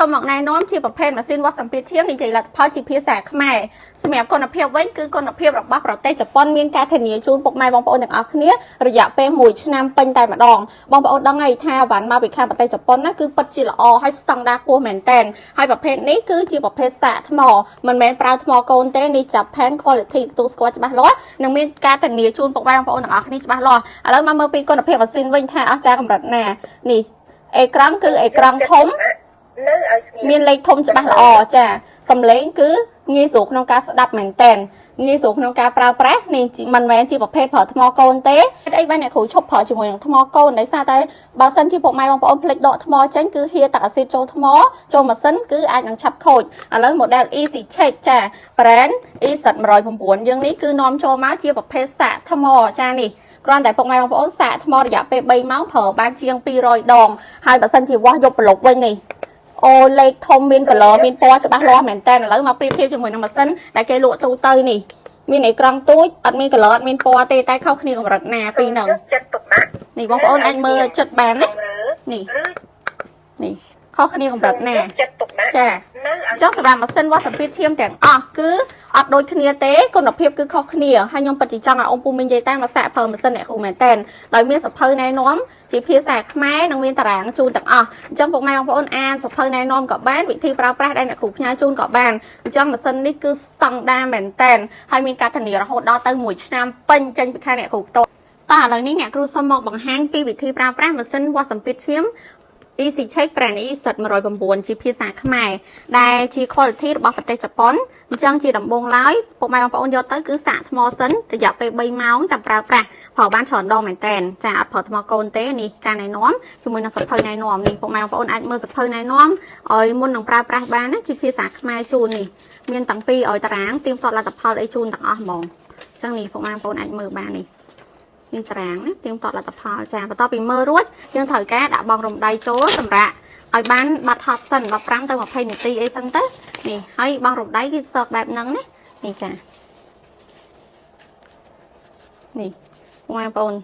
សូមមកណែនាំជាប្រភេទម៉ាស៊ីនវាស់សម្ពាធឈាមនិយាយលទ្ធផលជាភាសាខ្មែរសម្រាប់គុណភាពវិញគឺគុណភាពរបស់ប្រទេសជប៉ុនមានការធានាជូនពុកម៉ែបងប្អូនទាំងអស់គ្នារយៈពេល1ឆ្នាំពេញតែម្ដងបងប្អូនដឹងហើយថាវ៉ាន់មកពីខាងប្រទេសជប៉ុនណាគឺពិតជាល្អហើយស្តង់ដារខ្ពស់មែនតើហើយប្រភេទនេះគឺជាប្រភេទសាកថ្មមិនមែនប្រើថ្មកូនទេនេះ Japan quality ទទួលស្គាល់ច្បាស់លាស់និងមានការធានាជូនពុកម៉ែបងប្អូនទាំងអស់គ្នាច្បាស់លាស់ឥឡូវមកមើលពីគុណភាពម៉ាស៊ីនវិញថាអស្ចារ្យកម្រិតណានេះអេក្រង់គឺអេក្រង់ធំ នៅឲ្យស្ងៀម មានលេខធំច្បាស់ល្អចាសំឡេងគឺងាយស្រួលក្នុងការស្ដាប់មែនតែនងាយស្រួលក្នុងការប្រើប្រាស់នេះមិនមែនជាប្រភេទប្រើថ្មកូនទេហេតុអីបានអ្នកគ្រូឈប់ប្រើជាមួយនឹងថ្មកូនដោយសារតែបើសិនជាពុកម៉ែបងប្អូនភ្លេចដកថ្មចេញគឺហៀទឹកអាស៊ីតចូលថ្មចូលម៉ាស៊ីនគឺអាចនឹងឆាប់ខូចឥឡូវ model Easy Check ចា brand EZ109 យើងនេះគឺនាំចូលមកជាប្រភេទសាកថ្មចានេះគ្រាន់តែពុកម៉ែបងប្អូនសាកថ្មរយៈពេល3ម៉ោងប្រើបានជាង200ដងហើយបើសិនជាវាស់យកប្លុកវិញនេះអូលេខធំមាន color មានពណ៌ច្បាស់លាស់មែនតើឥឡូវមកប្រៀបធៀបជាមួយនឹងម៉ាស៊ីនដែលគេលក់ទូទៅនេះមានអេក្រង់ទូចអត់មាន color អត់មានពណ៌ទេតែខុសគ្នាកម្រិតណាពីរហ្នឹង យកចិត្តទុកដាក់ នេះបងប្អូនអាចមើលចិត្តបានណា រើ នេះ ឬ នេះខុសគ្នាកម្រិតណា យកចិត្តទុកដាក់ ចា នៅឲ្យ អញ្ចឹងសម្រាប់ម៉ាស៊ីនវាស់សម្ពាធឈាមទាំងអស់គឺអត់ដូចគ្នាទេគុណភាពគឺខុសគ្នាហើយខ្ញុំពិតជាចង់ឲ្យអង្គពូមីងនិយាយតាមមកសាកប្រើម៉ាស៊ីនអ្នកគ្រូមែនតែនដោយមានសភៅណែនាំជាភាសាខ្មែរនិងមានតារាងជូនទាំងអស់អញ្ចឹងពុកម៉ែបងប្អូនអានសភៅណែនាំក៏បានវិធីប្រើប្រាស់ដែលអ្នកគ្រូផ្ញើជូនក៏បានអញ្ចឹងម៉ាស៊ីននេះគឺស្តង់ដារមែនតែនហើយមានការធានារហូតដល់ទៅ1ឆ្នាំពេញចេញពីខាងអ្នកគ្រូផ្ទាល់តោះឥឡូវនេះអ្នកគ្រូសូមមកបង្ហាញពីវិធីប្រើប្រាស់ម៉ាស៊ីនវាស់សម្ពាធឈាម Easy Check brand EZ109 ជាភាសាខ្មែរដែលជា quality របស់ប្រទេសជប៉ុនអញ្ចឹងជាដំបូងឡើយពុកម៉ែបងប្អូនយកទៅគឺសាកថ្មសិនរយៈពេល3ម៉ោងចាំប្រើប្រាស់ប្រើបានច្រើនដងមែនតែនចាអត់ប្រើថ្មកូនទេនេះការណែនាំជាមួយនឹងសភៅណែនាំនេះពុកម៉ែបងប្អូនអាចមើលសភៅណែនាំឲ្យមុននឹងប្រើប្រាស់បានណាជាភាសាខ្មែរជូននេះមានតាំងពីឲ្យតារាងទៀងទាត់លទ្ធផលអីជូនទាំងអស់ហ្មងអញ្ចឹងនេះពុកម៉ែបងប្អូនអាចមើលបាននេះនេះតារាងណាទៀងទាត់លទ្ធផលចាបន្ទាប់ពីមើលរួចយើងត្រូវការដាក់បងរំដៃចូលសម្រាប់ឲ្យបានបាត់ហត់សិន15ទៅ20នាទីអីសិនទៅនេះហើយបងរំដៃគឺសើកបែបហ្នឹងណានេះចានេះបងប្អូន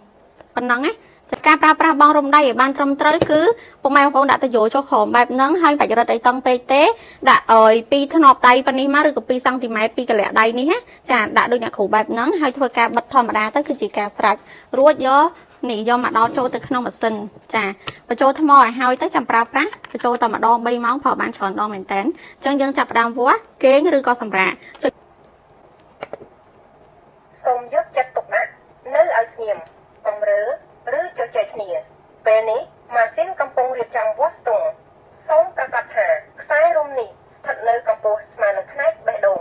ប៉ុណ្ណឹងណាចាការប្រើប្រាស់បងរំដៃឲ្យបានត្រឹមត្រូវគឺពុកម៉ែបងប្អូនដាក់តយោចុះក្រោមបែបហ្នឹងហើយបាច់រឹតអីតឹងពេកទេដាក់ឲ្យពីធ្នាប់ដៃប៉ុណ្នេះមកឬក៏2សង់ទីម៉ែត្រពីកលៈដៃនេះណាចាដាក់ដូចអ្នកគ្រូបែបហ្នឹងហើយធ្វើការបិទធម្មតាទៅគឺជាការស្រេចរួចយកនេះយកមកដោតចូលទៅក្នុងម៉ាស៊ីនចាបញ្ចូលថ្មឲ្យហើយទៅចាំប្រើប្រាស់បញ្ចូលតែម្ដង3ម៉ោងប្រើបានច្រើនដងមែនតើអញ្ចឹងយើងចាប់ផ្ដើមវាស់គេងឬក៏សម្រាកចុច សូមយកចិត្តទុកដាក់នៅឲ្យស្ងៀមកុំរើឬជជែកគ្នាពេលនេះម៉ាស៊ីនកំពុងរៀបចំវាស់ស្ទង់សូមប្រកាសថាខ្សែរុំនេះស្ថិតនៅកម្ពស់ស្មើនឹងផ្នែកបេះដូង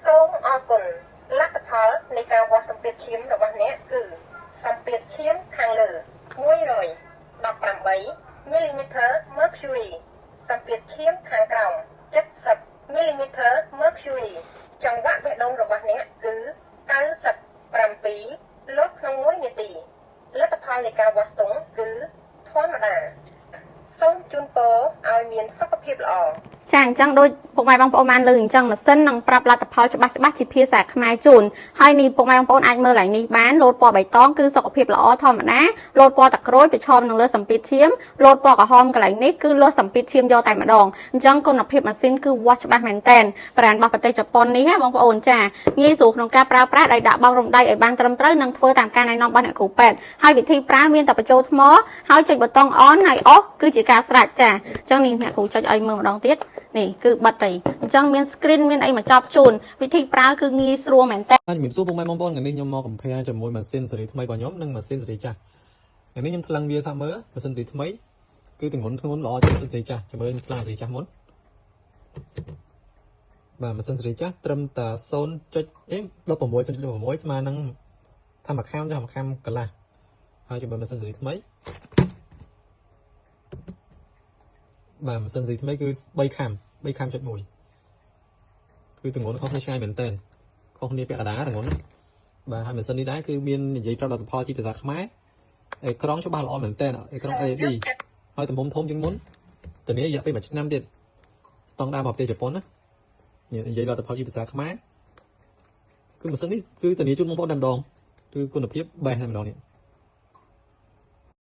សូមអរគុណលទ្ធផលនៃការវាស់សម្ពាធឈាមរបស់អ្នកគឺសម្ពាធឈាមខាងលើ118 millimeter mercury សម្ពាធឈាមខាងក្រោម70 millimeter mercury ចង្វាក់បេះដូងរបស់អ្នកគឺ97លោតក្នុង1នាទីលទ្ធផលនៃការវាស់ស្ទង់គឺធម្មតាសូមជូនពរឲ្យមានសុខភាពល្អ ចាអញ្ចឹងដូចពុកម៉ែបងប្អូនបានលើអញ្ចឹងម៉ាស៊ីននឹងប្រាប់លទ្ធផលច្បាស់ច្បាស់ជាភាសាខ្មែរជូនហើយនេះពុកម៉ែបងប្អូនអាចមើលឡើងនេះបានលោតពណ៌បៃតងគឺសុខភាពល្អធម្មតាលោតពណ៌តក្រូចប្រឈមនឹងលើសម្ពាធឈាមលោតពណ៌ក្រហមកន្លែងនេះគឺលើសសម្ពាធឈាមយកតែម្ដងអញ្ចឹងគុណភាពម៉ាស៊ីនគឺវាស់ច្បាស់មែនតែន brand របស់ប្រទេសជប៉ុននេះណាបងប្អូនចាងាយស្រួលក្នុងការប្រើប្រាស់ដោយដាក់បង់រំដៃឲ្យបានត្រឹមត្រូវនិងធ្វើតាមការណែនាំរបស់អ្នកគ្រូពេទ្យហើយវិធីប្រើមានតែបញ្ចូលថ្មហើយចុចប៊ូតុង on ហើយ off គឺជាការស្រេចចាអញ្ចឹងនេះអ្នកគ្រូចុចឲ្យមើលម្ដងទៀតនេះគឺបិទទៅអញ្ចឹងមាន screen មានអីមកចប់ជូនវិធីប្រើគឺងាយស្រួលមែនតើ បាទជំរាបសួរពុកម៉ែបងប្អូនថ្ងៃនេះខ្ញុំមក compare ជាមួយម៉ាស៊ីនស៊េរីថ្មីរបស់ខ្ញុំនិងម៉ាស៊ីនស៊េរីចាស់ថ្ងៃនេះខ្ញុំថ្លឹងវាសាកមើលម៉ាស៊ីនស៊េរីថ្មីគឺទម្ងន់ធ្ងន់ល្អជាងម៉ាស៊ីនស៊េរីចាស់ចាំមើលខ្ញុំស្លាស៊េរីចាស់មុនបាទម៉ាស៊ីនស៊េរីចាស់ត្រឹមតែ0.16 0.16ស្មើនឹងថាមួយខាំចាស់មួយខាំកន្លះហើយចាំមើលម៉ាស៊ីនស៊េរីថ្មីបាទម៉ាស៊ីនស៊េរីថ្មីគឺ3ខាំ3ខាំចុច1គឺទម្ងន់ខុសគ្នាឆ្ងាយមែនទែនខុសគ្នាពាក់កណ្ដាលទម្ងន់បាទហើយម៉ាស៊ីននេះដែរគឺមាននិយាយប្រាប់លទ្ធផលជាភាសាខ្មែរអេក្រង់ច្បាស់ល្អមែនទែនអេក្រង់ LED ហើយទំហំធំជាងមុនធានារយៈពេល1ឆ្នាំទៀតស្តង់ដាររបស់ប្រទេសជប៉ុនណានេះនិយាយលទ្ធផលជាភាសាខ្មែរគឺម៉ាស៊ីននេះគឺធានាជូនបងប្អូនតែម្ដងគឺគុណភាពបេះតែម្ដងនេះ។